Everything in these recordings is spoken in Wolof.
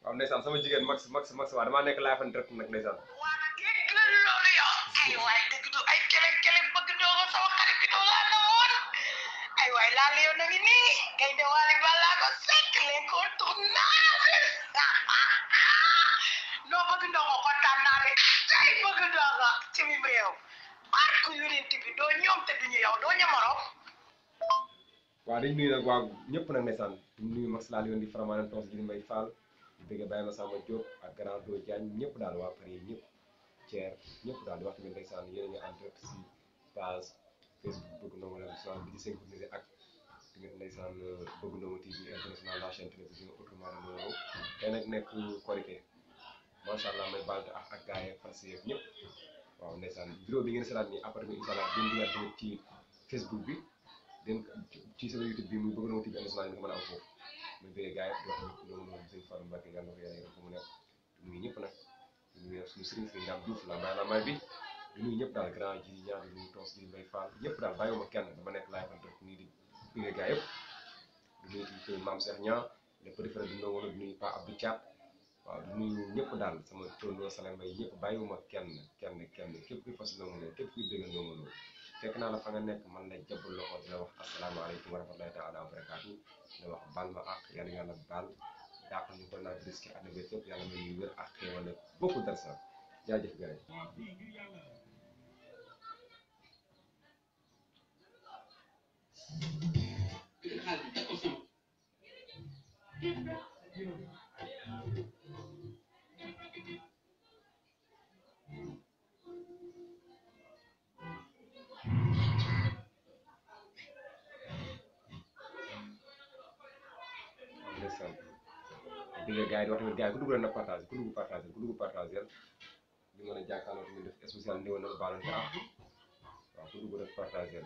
waaw ndeysaan sama jigéen max waa damaa nekk laa fan direct nag ndeysaan waa dégg loolu yow ay waay dëgg du ay kele bëgg doo ko sama xarit bi doo laa woon ay waay laal yow na ngi nii ngay de waali balaa ko sekk l'incontournable noo bëgg ndoo ko kontaan naa de tey bëgg doo ko ci mi réew barku yonent bi doo ñoom te duñu yow doo ñamoro waaw dañ nuyu nag waa ñëpp nag ndeysaan ñu nuyu max laal yoon di faramaane toos ji Mbay Fall di bëgg Baye Massamba Diop ak Grand Do Diagne ñëpp daal waa Paris ñëpp Thier ñëpp daal di wax tamit ndeysaan yéen a ngi en direct si page Facebook Bëgg Ndongo la bi di synchronisé ak tamit ndeysaan Bëgg Ndongo TV international la chaîne télévision autrement de Ndongo tey nag nekk Korité macha allah may baal ak gars yi fas yeeg ñëpp waaw ndeysaan vidéo bi ngeen seetaan nii après bi incha allah dinañ dugal tamit ci Facebook bi den ci sama YouTube bi muy Bëgg Ndongo TV international nga mën a am foofu muy bëggee gars yi di wax tamit loolu noonu sëñ Fallou Mbacke yàlla na ko yàlla yërëm fu mu nekk di nuyu ñëpp nag di nuyu suñu sëriñ si Ndam Diouf la may la may bi di nuyu ñëpp daal grand ji ñaar di nuyu toos ji Mbay Fall ñëpp daal bàyyiwuma kenn dama nekk laay fan rek nii di bëggee gars yëpp di nuyu tamit Mame Cheikh Niang le petit frère di Ndongo di nuyu Pa Abdou Thiat waaw di nuyu ñëpp daal sama tóndoo Salem Mbay ñëpp bàyyiwuma kenn képp kuy fas Ndongo Lo képp kuy bëgg Ndongo Lo fekk naa la fa nga nekk man la jabal loxo dina wax asalaamaaleykum wa rahmatulahi taala wa barakaatu dina wax baal ma ak yàlla baal dàqal ñu ko naa risque àdduna bi yëpp yàlla may ñu wér ak xéewal beaucoup dara sa jaajëf gars yi gars yi di wax tamit gars yi ku dugg rek na partage ku dugg partage ñu mën a jàkkaarloo tamit def spécial ndéwén na baalante ak waaw ku dugg rek partage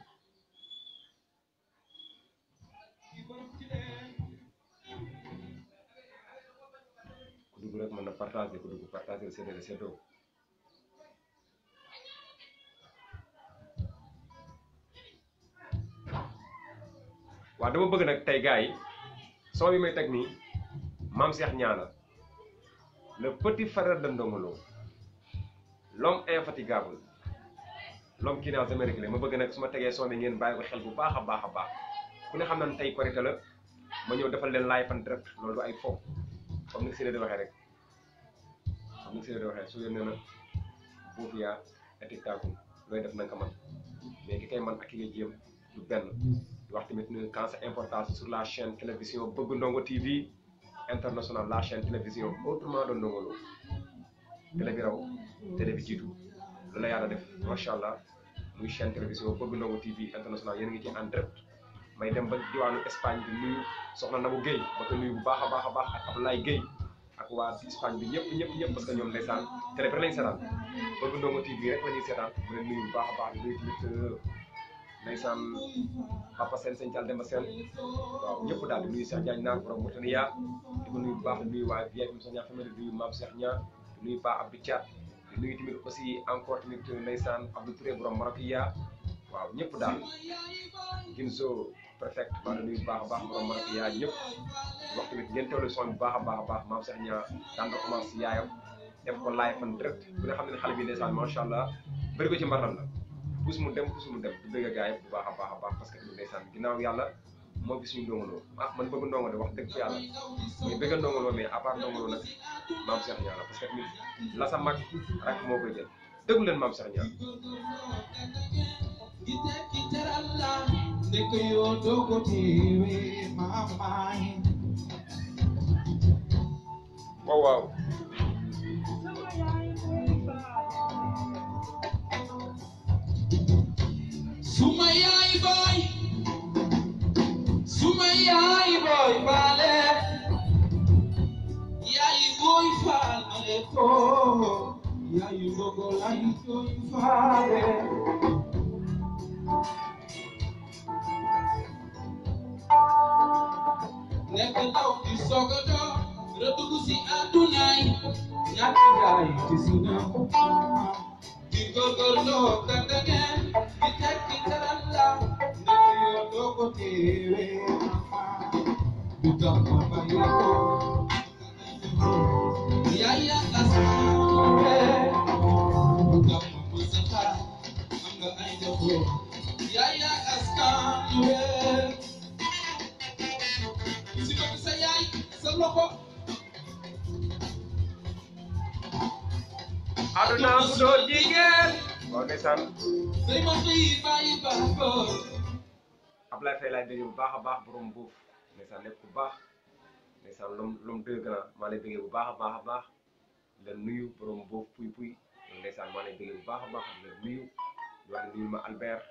ku dugg rek mën na partage ku dugg partage séddale séddoo waaw dama bëgg nag tey gars yi soo bi may teg nii Mame Cheikh Niang le petit frère de Ndongo Lo l'homme infatigable l'homme qui n'a jamais reculé ma bëgg nag su ma tegee soo ngeen bàyyi ko xel bu baax a baax ku ne xam na tey Korité la ma ñëw defal leen live en direct loolu du ay fo comme ni Sénégal di waxee rek su yónnee na boofu yaa etitaakum looy def na nga ko man mais ki kay man ak ki nga jéem du benn di wax tamit ne quand c'est important sur la chaîne télévision Bëgg Ndongo TV international la chaîne télévision autrement de Ndongo Lo télé bi raw télé bi jiitu loolu la yàlla def macha allah muy chaîne télévision Bëgg Ndongo TV international yéen a ngi ci en direct may dem ba diwaanu Espagne bi nuyu soxna Nabou Guèye ba ko nuyu bu baax a baax ak Abdoulaye Guèye ak waa Espagne bi ñëpp parce que ñoom ndeysaan télé bi rek lañu seetaan Bëgg Ndongo TV rek la ñuy seetaan mu leen nuyu bu baax a baax di nuyu tamit ndeysaan Papa Sène Sène Thial Demba Sène waaw ñëpp daal di nuyu Cheikh Diagne naan borom Mauritania di ko nuyu bu baax di nuyu waa VIP Sonia famille di nuyu Mame Cheikh Niang di nuyu Pa Abdou Thiat di nuyu tamit aussi encore tamit ndeysaan Abdou Touré borom Marakiya waaw ñëpp daal Ginzo perfect maa ngi nuyu bu baax a baax borom Marakiya ñëpp wax tamit ngeen teewlu son bu baax a baax Mame Cheikh Niang daan na commencé si yaayam def ko live en direct bu nga xam ne xale bi ndeysaan macha allah bëri ko ci mbaram la pousse mu dem di bëgg gaay bu baax a baax parce que tamit ndeysaan ginnaaw yàlla moo gis suñu Ndongo Lo man bëgg Ndongo de wax dëgg fa yàlla muy bëgg Ndongo Lo mais à part Ndongo Lo nag Mame Cheikh Niang la parce que tamit la sa mag rek moo koy jël déglu leen Mame Cheikh Niang waaw Suma yaay boy bale yaay boy fal ko yaay dogo lay boy fale sogodo rëddugu si àddunaay ñàkk gaay ci sunu di góorgóorloo kàttangeen di tekki teral la ndek yoo doo ko teewee du tax ma bàyyi ko yaya asmaane du tax ma mësa xaar am nga ay njaboot yaya asmaane si bëgg sa yaay sa loxo aduna bu doon jigéen waaw ndeysaan say ma xëy bàyyi baax ko Ablaye Faye laay dégg bu baax a baax borom buuf ndeysaan lépp bu baax ndeysaan lom dëgg na maa lay déggee bu baax a baax la nuyu borom buuf puy ndeysaan maa lay déggee bu baax a baax la nuyu di wax ne nuyu ma Albert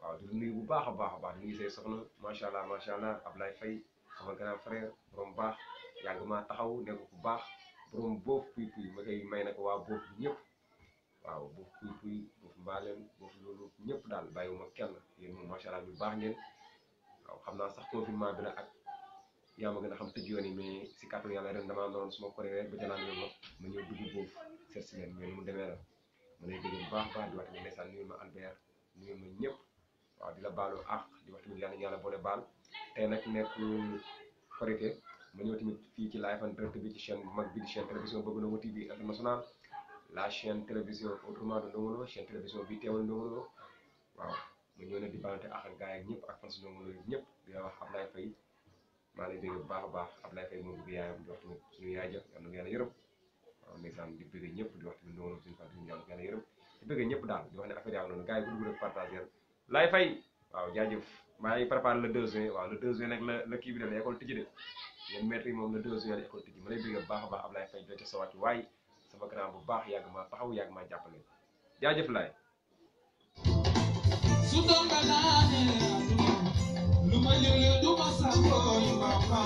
waaw di nuyu bu baax a baax di nuyu say soxna macha allah Ablaye Faye sama grand frère borom baax yàgg maa taxaw nekk bu baax borom buuf puy ma koy may nag waa buuf bi ñëpp waaw buuf puy buuf mbaaleen buuf loolu ñëpp daal bàyyiwuma kenn yéen moom macha allah ñu baax ngeen waaw xam naa sax confinement bi la ak yaa ma gën a xam tëj yoon yi mais si kàttan yàlla ren damaa doon suma koré rek ba janaan yoon ma ñëw dugg boobu seet si leen mais ni mu demee la ma lay dégg bu baax di wax tamit ndeysaan nuyu ma Albert nuyu ma ñëpp waaw di la baalu àq di wax tamit yàlla boole baal tey nag nekk korité ma ñëw tamit fii ci live en direct bi ci chaîne bu mag bi di chaîne télévision Bëgg Ndongo TV international la chaîne télévision autrement de Ndongo Lo chaîne télévision bi teewal Ndongo Lo waaw ma ñëw ne di balante ak gaay ak ñëpp ak fan si Ndongo Lo ñëpp di la wax Ablaye Faye maa lay dégg bu baax a baax Ablaye Faye moo bëgg yaayam di wax tamit suñu yaay ja yal na yàlla yërëm waaw ndeysaan di bëgg ñëpp di wax tamit Ndongo Lo suñu fan suñu yàlla yërëm di bëgg ñëpp daal di wax ne affaire yaa noonu gars yi bu dugg rek partager Laye Faye waaw jaajëf maa ngi préparé le 2 juin waaw le 2 juin nag la kii bi de la école tijji de yéen maître yi moom le 2 juin la école tijji ma lay bëgg bu baax a baax Ablaye Faye doo ca sa wàcc waaye sama grand bu baax yàgg maa taxaw yàgg maa jàppale jaajëf Laye su doon ba naane lu ma yële du ma sangoo yi mama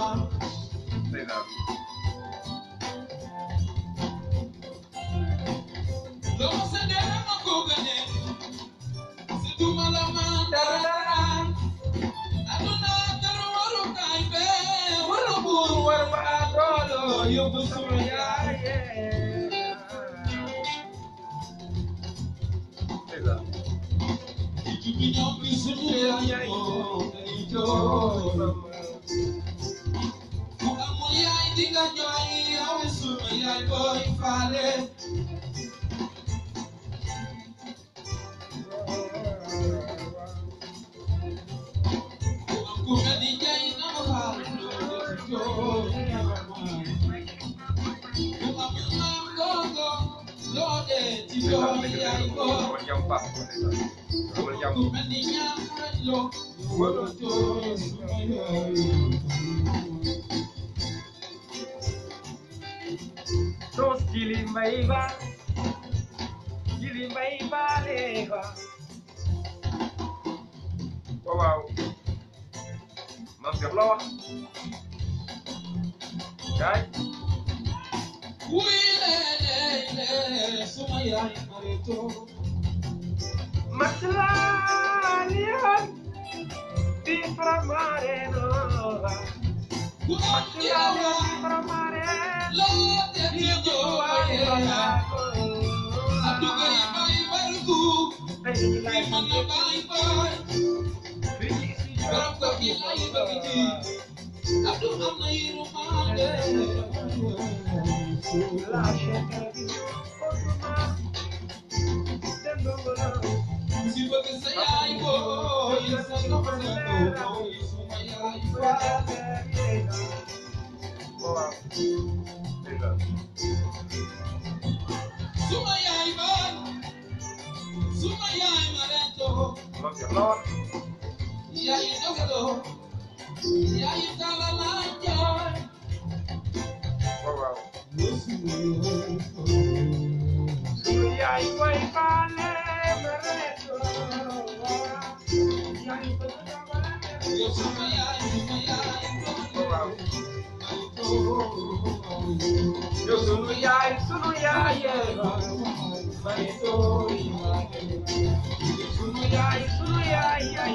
ndeysaan loo ma sa dee ma ko gëne si du ma la ma dara aduna dara waru kaay bee wara buur war ba doolo yóbbu sama yaay ndeysaan Jubi ñoom bi suñu yaay joo ku amul yaay di nga jooy yow suma yaay booy faale ku am ku mel ni jay na ma faale joo ku amul maam googo loo dee ci jooy yaay booy ku mel ni ñaam rek loo wala joo suma yaay Tos jili mbay ba le ba waaw mam jox la wax kay wuy le suma yaay marito maslalian di framare no ku am yawa framare loo te di jooy Abdou Gueye bay barku fi man na bay bay borom ko fi ay bëgg ji Abdou am na yërmande si bëgg sa yaay booy sa loxo sa booy suma yaay booy suma yaay booy suma yaay marento yaay dogodo yaay tala la jooy yaay boy fale mareto yo suma yaay yo sunu yaay sunu yaay yaay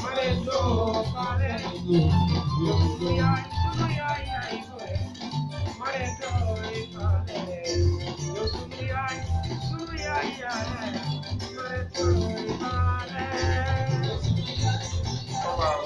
boy Mareto, Mareto, sunu yaay ay boy. Mareto, yo sunu yaay Mareto, waaw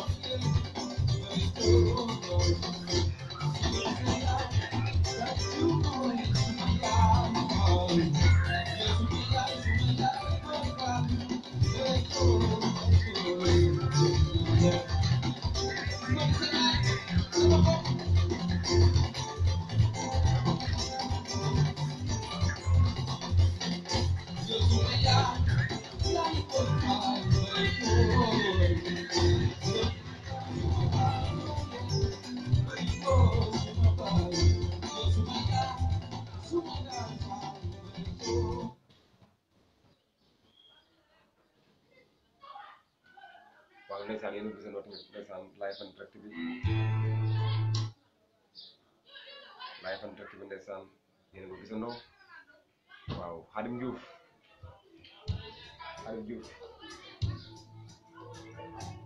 waaw ndeysaan yéen a gisandoo tamit ndeysaan live en direct bi ndeysaan yéen a ko gisandoo waaw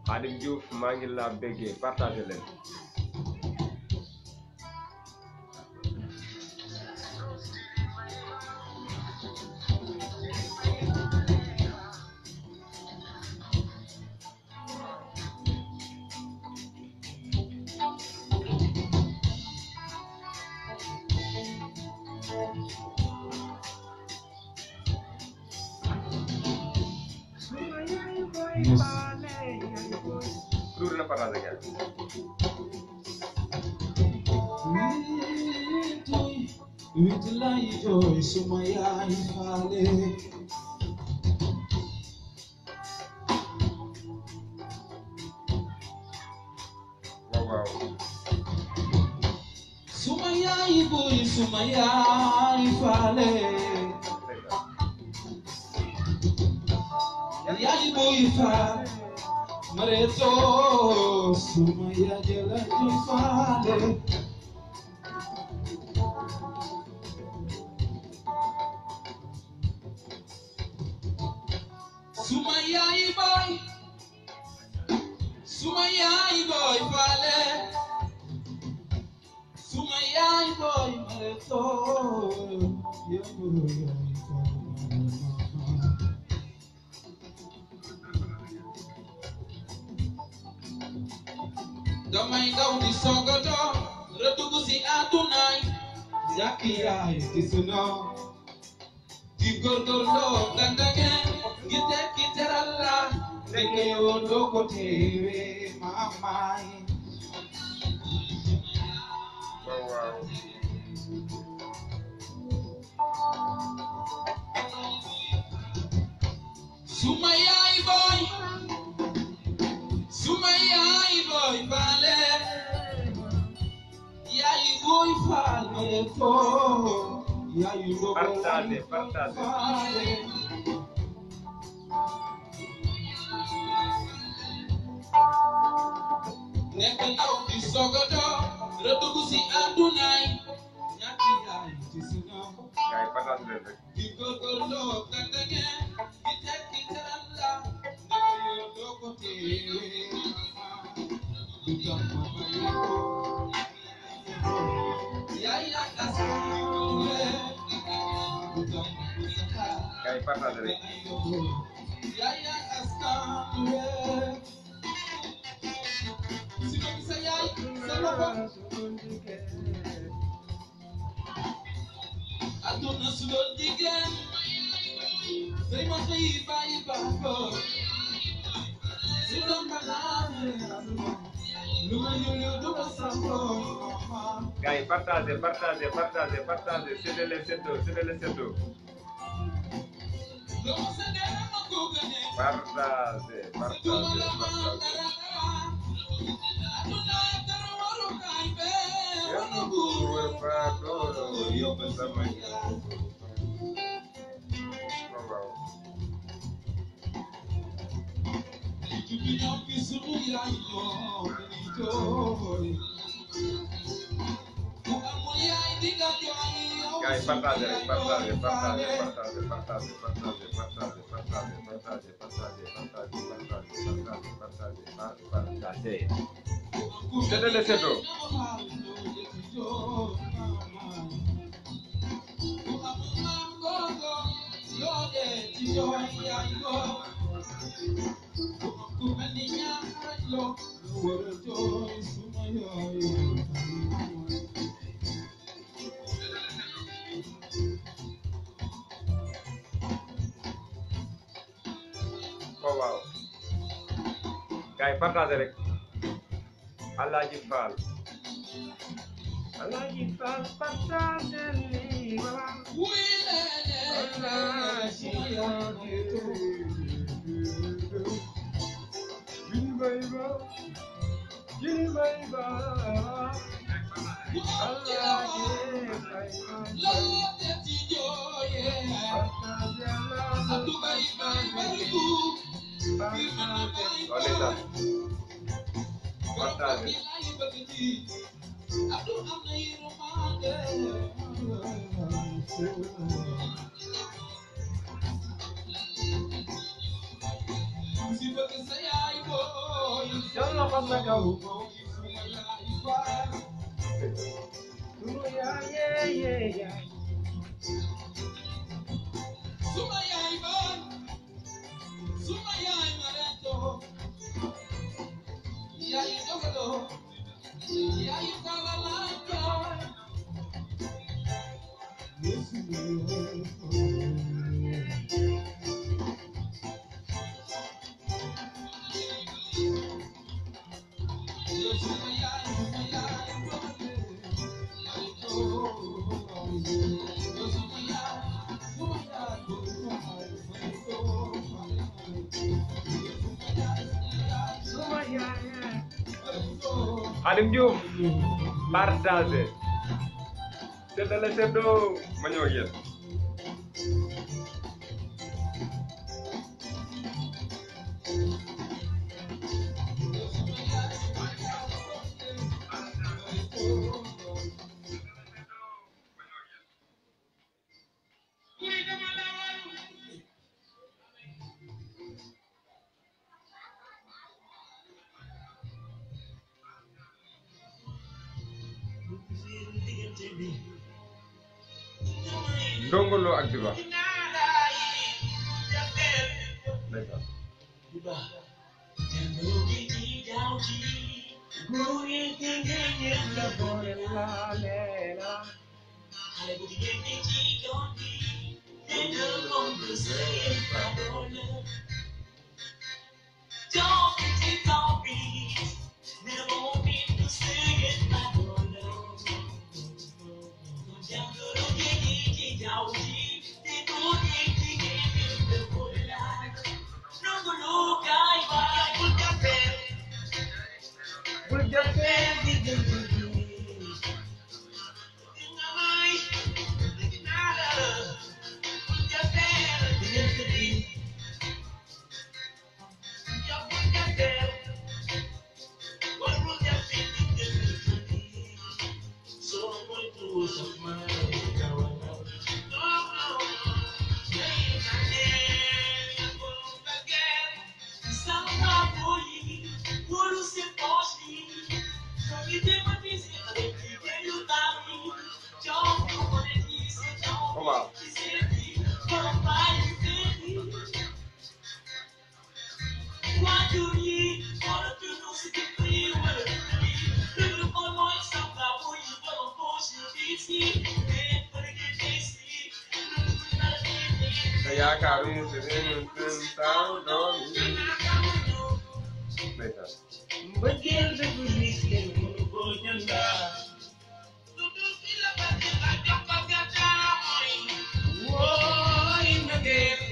Khadim Diouf maa ngi la béggee partagé leen Dulu na partagé ngeen Witlay joy sumaya ifale waaw sumaya iboy sumaya ifale ya iboy ifale Mareto sumaya jela ifale Sumaya boy fale Sumaya boy Mareto ya boy damay daw di sogoto retugu si adunay yakiya kisuna di gorgorlo dandage ngite kiteralla Reke yondo ko tewe mamai waaw Sumaya boy vale Ya boy vale to Ya yondo partagé Nek naw di sogodo retugu si adunay ñaki yaay ci sino gars yi partagé leen rek di gorgorlo tandage di tekki teralla ndeko yo do ko tewe du tam mama yaya asule du tam musaka gars yi partagé rek yaya asule sino bisa yay sa loxo aduna su doon jigéen day ma xëy bàyyi baaxo su doon banaane lu ma yëngu du ma sàmmoo gars yi partagé séddale séddoo lu ma sa dee ma ko gënee partagé aduna dara waru kaay bee yàlla bu wër ba doolo yóbbu sama waaw ñoo fi sunu yaay ñoo ni jooy ku amul yaay di nga jooy yow gars yi partagé rek partagé Ase. Sedale sedo. Oh wow. Kay partage rek. Alaaji Fall. Alaaji Fall partage li wala. Adim Diouf partage sedale sedo ma ñëw ak yéen Ndongo Lo ak Diba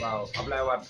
Wow, Ablaye Wade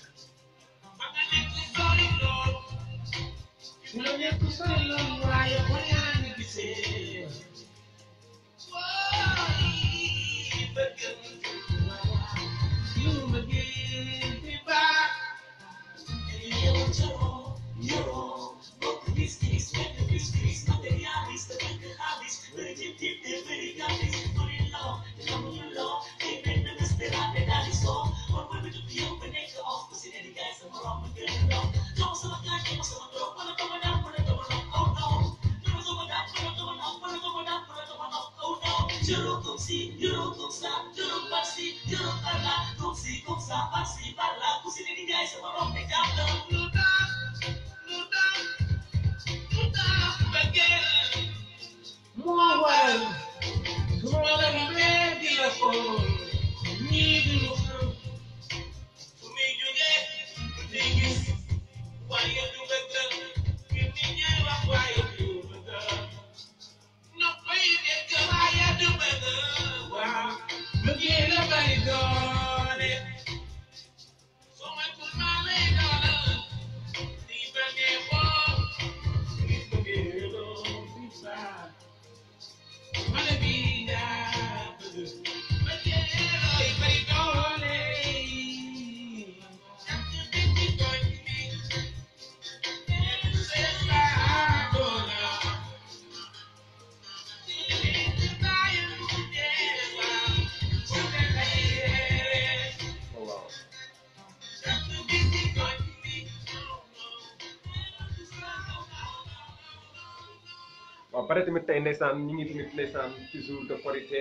waaw pare tamit tey ndeysaan ñu ngi tamit ndeysaan ci jour de Korité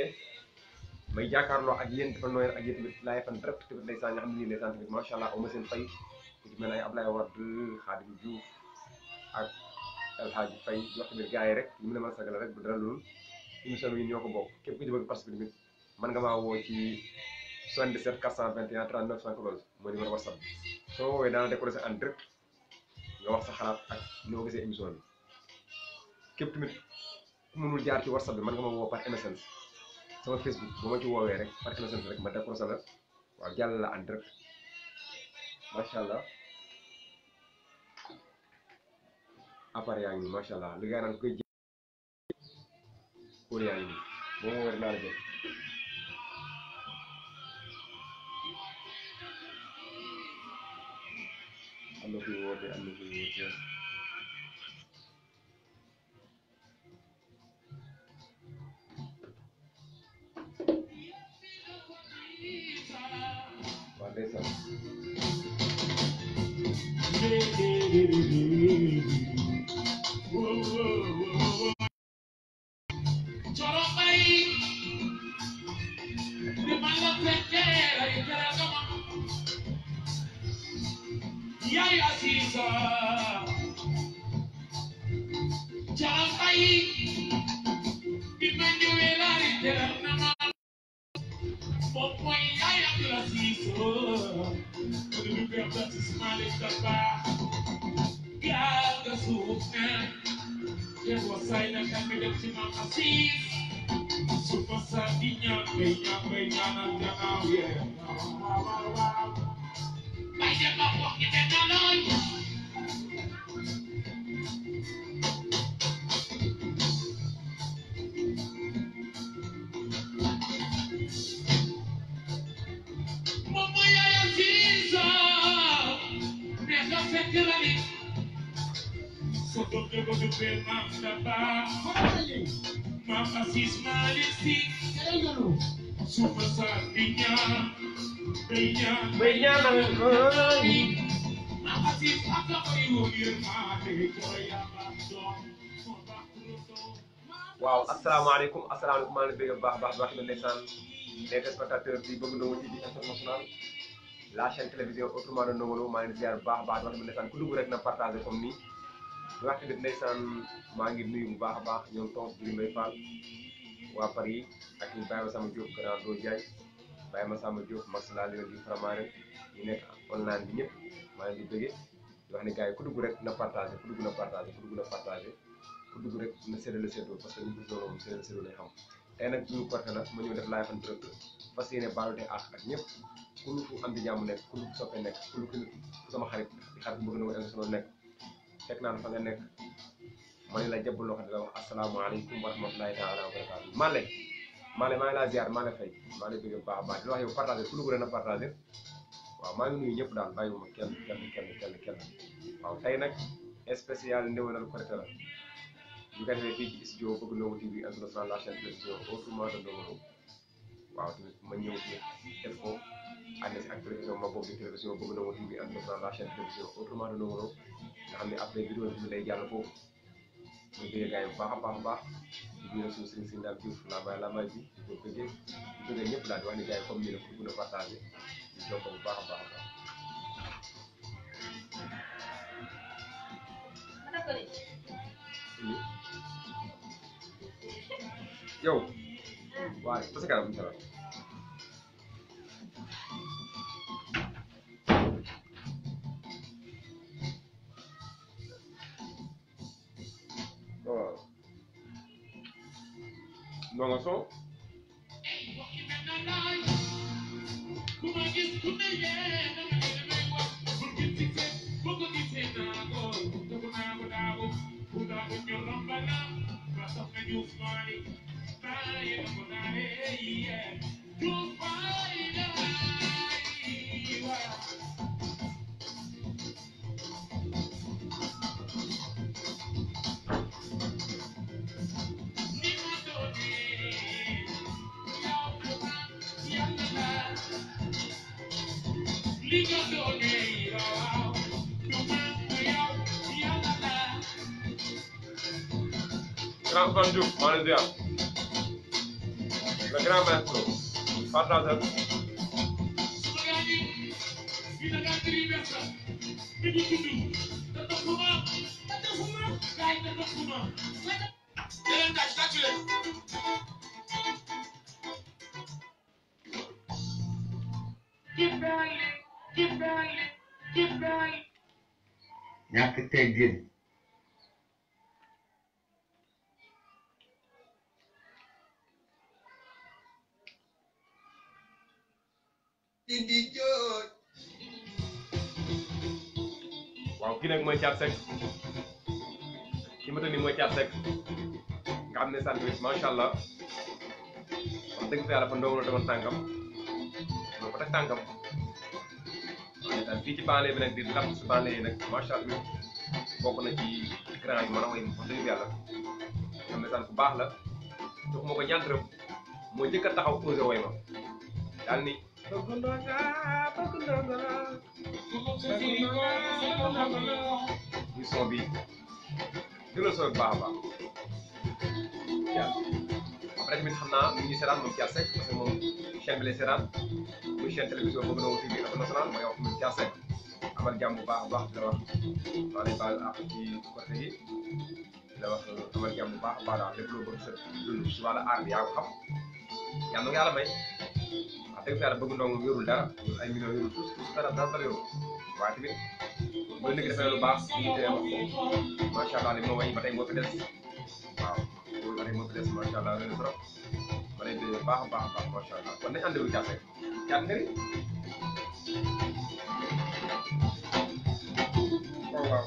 may jàkkaarloo ak yéen dafa nooyal ak yéen tamit laay fan direct tamit ndeysaan nga xam ne nii ndeysaan tamit macha allah aw ma seen fay ku ci mel ne ay Ablaye Wade Khadim Diouf ak El Hadji Faye di wax tamit gars yi rek li mu ne ma sagal rek bu dara loolu émission bi ñoo ko bokk képp ku ci bëgg participer tamit mën nga maa woo ci 77 421 39 114 mooy numéro WhatsApp bi soo woowee daana décoller en direct nga wax sa xalaat ak noo gisee émission bi képp tamit ku mënul jaar ci WhatsApp bi mën nga ma woo par MSN sama Facebook bu ma ci woowee rek par MSN rek ma décoller la waaw jàll la en direct macha allah appareil yaa ngi nii macha allah li nga naan koy kóol yaa ngi nii boo ma woowee naa la jël am na kuy woote am na kuy woote waaw ndeysaan waaw asalaamaaleykum maa ngi lay bëgg baax baax baax ndeysaan les téléspectateurs di Bëgg Ndongo TV international la chaîne télévision autrement de Ndongo Lo maa ngi ziar baax baax wax ndeysaan ku dugg rek na partagé comme nii di wax tamit ndeysaan maa ngi nuyu bu baax a baax ñoom Tons Biri Mbaye Fall waa Paris ak ñu Baye Massamba Diop Grand Do Diagne Baye Massamba Diop Max la Lion di Framaren ñu nekk online bi ñëpp maa ngi di bëggee di wax ne gars yi ku dugg rek na partagé ku dugg na partagé ku dugg na partagé ku dugg rek na séddale séddoo parce que ñu ngi doon séddale séddoo lay xam tey nag suñu Korité nag ma ñëw def live en direct fas yéene baalute ak ñëpp ku lu fu am di jàmm nekk ku lu fu soppe nekk ku lu fu sama xarit di xarit Bëgg Ndongo international nekk fekk naa fa nga nekk ma ne la jàpp loo xam ne la wax asalaamaaleykum wa rahmatulahi taala wa barakaatu Male maa ngi laa ziar maa ngi lay fay maa ngi lay bëgg baax a baax di wax yow partagé ku dugg rek na partagé waaw maa ngi nuyu ñëpp daal bàyyiwuma kenn waaw tey nag spécial ndéwénal Korité la ñu ko defee fii ci studio Bëgg Ndongo TV international la chaîne télévision autrement de Ndongo Lo waaw tamit ma ñëw ci def ko ànd si ak télévision ma bokk di télévision Bëgg Ndongo TV international la chaîne télévision autrement de Ndongo Lo nga xam ne après vidéo bi lay jàll foofu muy bëggee gars yi bu baax a baax di biir suñu sëriñ si Ndam Diouf la may bi di ko bëggee di bëggee ñëpp daal di wax ni gars yi comme nii la ko gën a partagé di jokko bu baax a baax yow waaye parce que am na waaw Ndongo Sow grand Ousmane Diouf maa ngi ziar le grand maître partage ñàkk teggin Indi jooj waaw kii nag mooy Thiat Seck ki ma tënk nii mooy Thiat Seck nga xam ne sant bi macha allah wax dëgg fa yàlla fa ndongo la demoon tànkam moo ko teg tànkam fii ci banlieue bi nag di lam si banlieue yi nag macha allah bokk na ci grand yi mën a woy wax dëgg yàlla xam ne sant bu baax la jox ma ko ñaan dërëm moo njëkk a taxaw osé woy ma daal ni bëgg ndonga muy son bi jëlal son bu baax a baax après tamit xam naa mu ngi seetaan moom Thiat Seck parce que moom chaîne bi lay seetaan muy chaîne télévision Bëgg Ndongo TV international mooy wax moom Thiat Seck amal jàmm bu baax a baax di la wax maa lay baal àq ci côté yi di la wax amal jàmm bu baax a baax daal lépp loo bëgg sa dund si wàllu aar bi yaa ko xam yàlla na yàlla may wax dëgg yàlla Bëgg Ndongo yorul dara ay millions yorul tous dara yorul waaye tamit bu la nit ki defee lu baax ñu tee wax ko macha allah li ma way ba tey moo fi des waaw loolu ba tey moo fi des macha allah loolu trop ma lay déglu baax a baax a baax macha allah kon nañ àndewul Thiat Seck Thiat ngari waaw waaw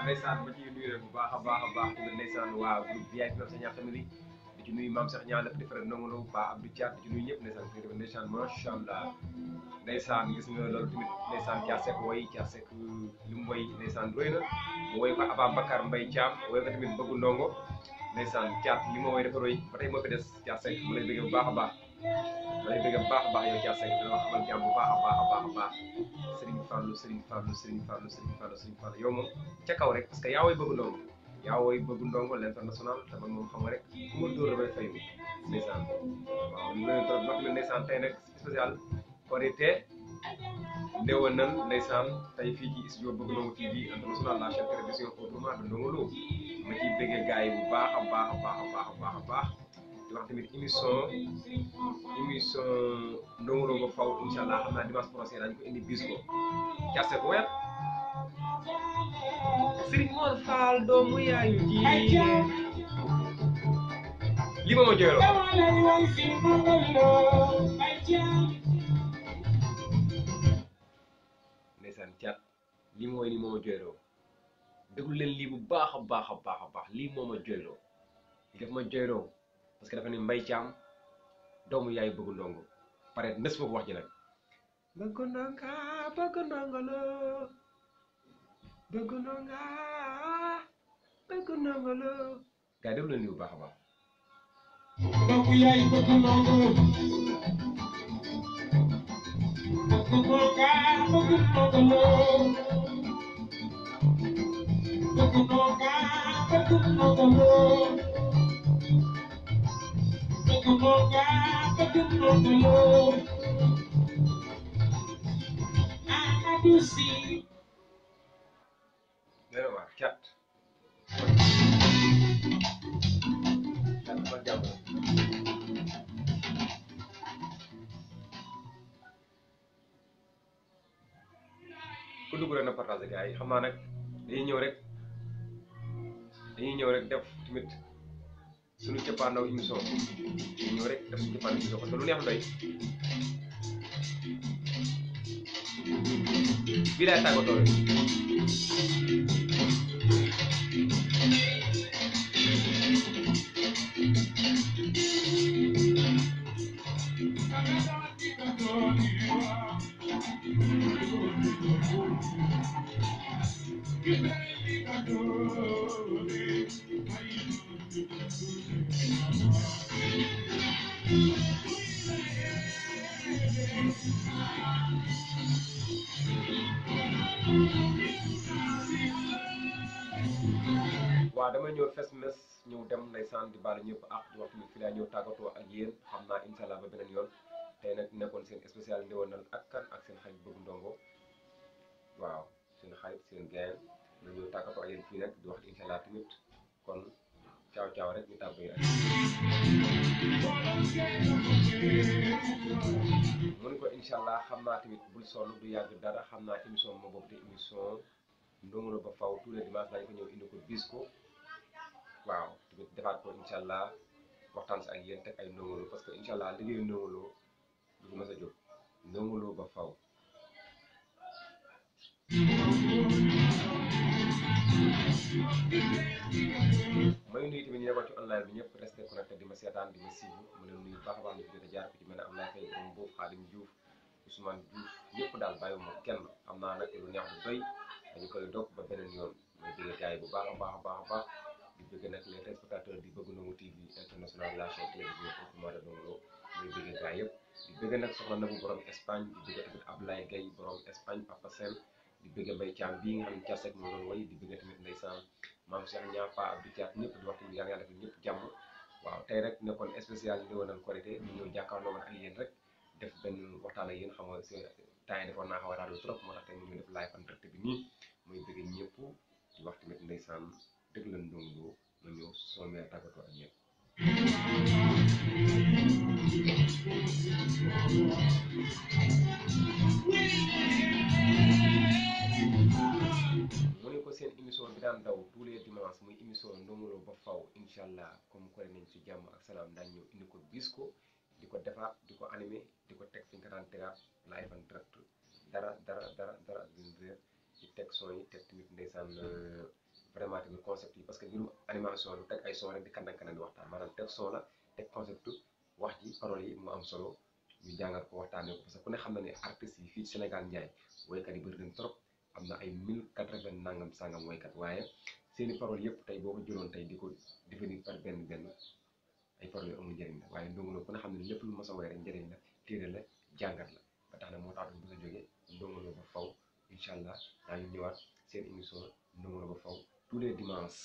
ndeysaan ma ciy nuyu rek bu baax a baax tamit ndeysaan waa groupe VIP sa ñaar famille di ci nuyu maam Cheikh Niang lépp di faral Ndongo Lo Ba Abdou Thiat di ci nuyu ñëpp ndeysaan fi tamit ndeysaan macha allah ndeysaan gis nga loolu tamit ndeysaan Thiat Seck woy Thiat Seck li mu woy ndeysaan doy na mu woy ko Ababacar Mbaye Thiam woy ko tamit bëgg ndongo ndeysaan Thiat li ma woy dafa roy ba tey moo fi des Thiat Seck mu lay bëgg bu baax a baax ma lay bëgg bu baax a baax yow Thiat Seck dina wax xamal jàmm bu baax a baax Serigne Fallou yow moom ca kaw rek parce que yaa woy bëgg ndongo l'international te man moom xam nga rek ku ma dóor damay fayu ndeysaan waaw ñu leen trop wax ndeysaan tey nag spécial Korité ndewanal ndeysaan tey fii ci studio Bëgg Ndongo TV international la chaîne télévision autrement de Ndongo Lo ma ciy bëggee gars yi bu baax a baax di wax tamit émission Ndongo Lo ba faw incha allah xam naa dimanche prochain dañu ko indi bis ko jaase ko weer Serigne Mor Fall doomu yaayu ji li ma jooyloo ndeysaan Thiat li mooy ni moo ma jooyloo déglu leen lii bu baax a baax lii moo ma jooyloo li daf ma jooyloo parce que dafa ne Mbaye Thiam doomu yaayu bëgg ndongo pare nës foofu wax ji nag bëgg ndongo lo bëgg ndongo lo gars yi déglu leen lii bu baax a baax doomu yaay bëgg ndongo dana waar Thiat dafa jàmm ku dugg rek na partagé gars yi xam naa nag dañuy ñëw rek def tamit suñu cappaandaw émission dañuy ñëw rek def suñu cappaandaw émission parce que lu neex doy bii laay tàggatoo rek waaw damay ñëw fes mes ñëw dem ndeysaan di baal ñëpp ak di wax tamit fi laa ñëw tàggatoo ak yéen xam naa incha allah ba beneen yoon tey nag nekkoon seen spécial ndewanal ak kan ak seen xarit bëgg ndongo waaw seen xarit seen gain la ñëw tàggatoo ak yéen fii nag di wax incha allah tamit kon caaw rek ñu tàggatoo ak mu ne ko incha allah xam naa tamit bul sonn du yàgg dara xam naa émission ma boobu te émission Ndongo Lo ba faw tous les dimanches dañu ko ñëw indi ko bis ko waaw tamit defaat ko incha allah waxtaan si ak yéen teg ay Ndongo Lo parce que incha allah liggéeyu Ndongo Lo du ko mës a jóg Ndongo Lo ba faw may nuyu tamit ñu nekkoon ci online bi ñëpp resté connecté di ma seetaan di ma siiw ma leen nuyu baax a baax ñu jot a jaar ko ci mel ne am naa fay borom boobu Xaadim Diouf Ousmane Diouf ñëpp daal bàyyiwuma kenn am naa nag lu neex bu doy dañu koy dog ba beneen yoon mooy bëgg gars yi bu baax a baax di bëgg nag les téléspectateurs di Bëgg Ndongo TV international la chaîne télévision autrement de Ndongo Lo muy bëgg gars yëpp di bëgg nag soxna Nabou borom Espagne di bëgg tamit Ablaye Gaye borom Espagne Papa Sène di bëgg Mbaye Thiam bii nga xam ne Thiat Seck moo doon woy di bëgg tamit ndeysaan maam Cheikh Niang Pa Abdou Thiat ñëpp di wax tamit yaa ngi def ñëpp jàmm waaw tey rek nekkoon spécial ndewanal Korité ñu ñëw jàkkaarloo man ak yéen rek def benn waxtaan ak yéen xam nga temps yi defoon naa xaw a raadu trop moo tax tey ñu def live en direct bi nii muy bëgg ñëpp di wax tamit ndeysaan dëgg la Ndongo Lo ma ñëw soo mee tàggatoo ak yéen mu ne ko seen émission bi daan daw tous les dimanches muy émission Ndongo Lo ba faw incha allah comme ko nañ ci jàmm ak salaam daañu ñëw indi ko bis ko di ko defaat di ko animé di ko teg fi ñu ko daan tegaat live en direct dara duñ réer ci teg son yi teg tamit ndeysaan vraiment tamit concept yi parce que mbirum animation lu teg ay son rek di kandan di waxtaan maanaam teg son la teg concept wax ji paroles yi mu am solo ñu jàngat ko waxtaanee ko parce que ku ne xam na ne artistes yi fii Sénégal njaay woykat yi bëri nañ trop am na ay 1080 nangam sangam woykat waaye seeni paroles yëpp tey boo ko jëloon tey di ko définir par benn ay paroles yu amul njëriñ la waaye Ndongo Lo ku ne xam ne lépp lu mos a woy rek njëriñ la téere la jàngat la ba tax na moo tax duñ bëgg a jógee Ndongo Lo ba faw incha allah daa ngi ñëwaat seen émission Ndongo Lo ba faw tous les dimanches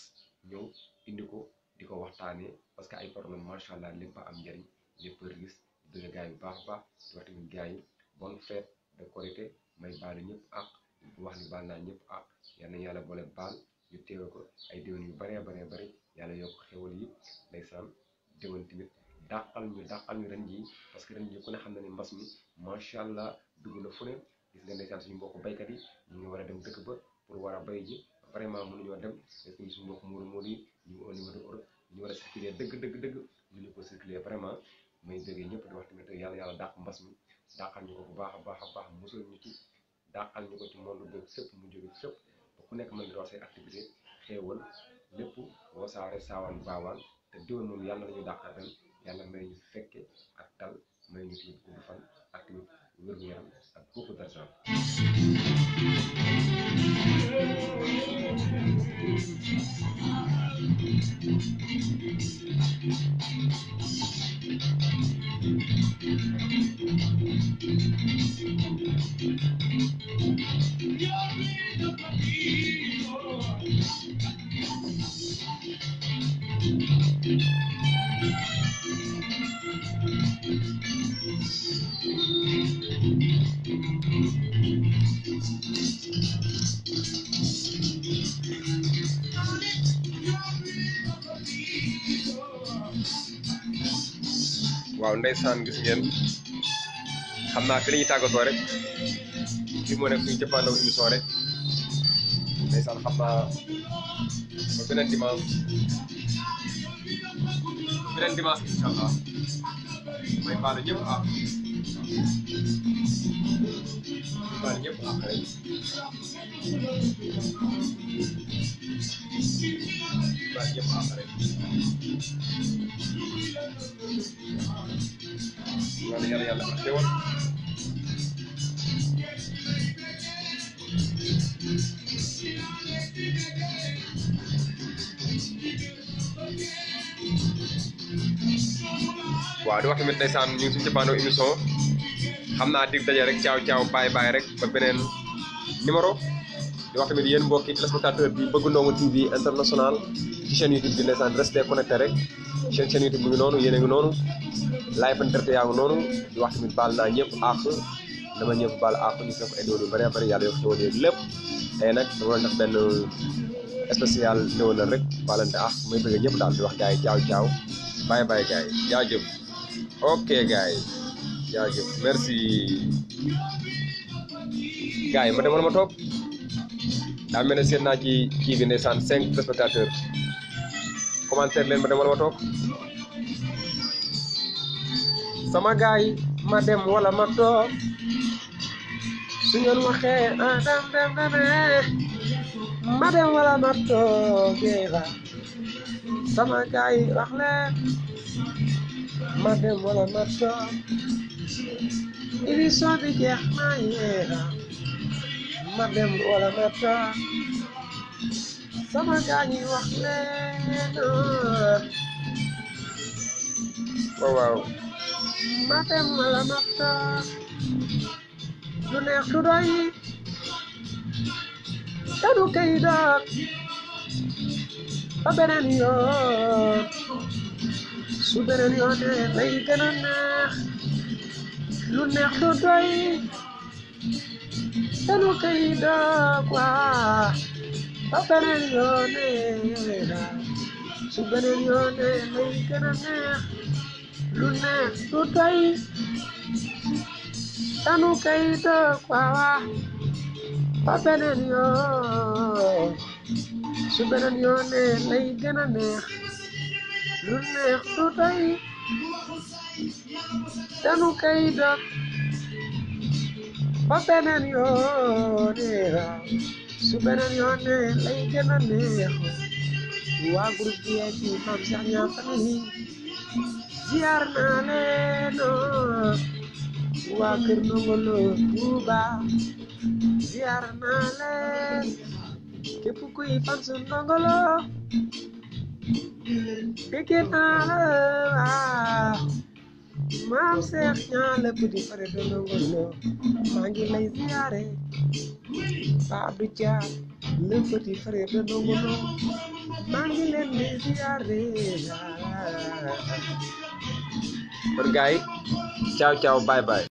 ñëw indi ko di ko waxtaanee parce que ay paroles macha allah lépp a am njëriñ lépp riis bëgg gars yi bu baax a baax di wax tamit gars yi bonne fête de Korité may baalu ñëpp ak wax ni baal naa ñëpp ak yal na yàlla boole baal ñu teewe ko ay déwén yu bëree bëri yàlla yokk xéwal yi ndeysaan déwén tamit dàqal ñu ren jii parce que ren jii ku ne xam na ne mbas mi macha allah dugg na fu ne gis nga ndeysaan suñu mbokku baykat yi ñu ngi war a dem dëkk ba pour war a bay ji vraiment mënuñoo dem parce que suñu mbokku muur yi ñu ngi au niveau de Europe ñu war a circuler dëgg ñu ko circuler vraiment may déggee ñëpp di wax tamit yàlla dàq mbas mi dàqal ñu ko bu baax a baax mosul ñu ci dàqal ñu ko ci monde beeg fépp mu jóge fépp ba ku nekk mën di wax say activité xéewal lépp Wassare saawaan baawaan te déwén moom yàlla nañu dàqal ren yàlla may ñu fekke ak tal may ñu tamit gudd fan ak tamit wér-gu-yaram ak beaucoup d'argent. waaw ndeysaan gis ngeen xam naa fi la ñuy tàggatoo rek fi moo nekk suñu jëppaandaw émission rek ndeysaan xam naa ba beneen dimanche incha allah may baalu ñëpp rek yàlla ko xéwal waaw di wax tamit ndeysaan ñu ngi suñu cappaandaw émission xam naa dig daje rek caaw bye rek ba beneen numéro di wax tamit yéen mbokki téléspectateur bi bëgg Ndongo TV international ci chaîne YouTube bi ndeysaan restez connecté rek chaîne YouTube mu ngi noonu yéen a ngi noonu live internet yaa ngi noonu di wax tamit baal naa ñëpp àq dama ñëpp baal àq ñu def ay doon yu bëree bëri yàlla yokk xéwal yeeg lépp tey nag dama doon def benn spécial ndéwénal rek baalante àq may bëgg ñëpp daal di wax gars yi caaw bye gars yi jaajëf ok gars yi jaajëf merci gars yi ma demoon ma toog daa mel ne seet naa ci kii bi ndeysaan 5 téléspectateurs commentaire leen ma demoon ma toog sama gars yi ma dem wala ma toog su ngeen waxee ma dem wala ma toog sama gars yi wax leen ma dem wala ma toog émission bi jeex na yeera ma dem wala ma toog sama gars yi wax leen waaw ma dem wala ma toog lu neex du doy te du kay doog ba beneen yoon su beneen yoon lay gën a neex lu neex du doy te du kay doog waa ba beneen yoon su beneen yoon lay gën a neex lu neex du doy te du kay doog waa ba beneen yoon su beneen yoon lay gën a neex lu neex du doy danu koy dog ba beneen yoon su beneen yoon lay gën a neex waa groupe VIP Mame Cheikh Niang famille ziar naa leen waa kër Ndongo Lo Touba ziar naa leen képp kuy fan su Ndongo Lo bëgg naa la Mame Cheikh Niang le petit frère de Ndongo Lo maa ngi lay ziare Pape Abdou Dia le petit frère de Ndongo Lo maa ngi leen di ziare kon gars yi ciao ciao bye bye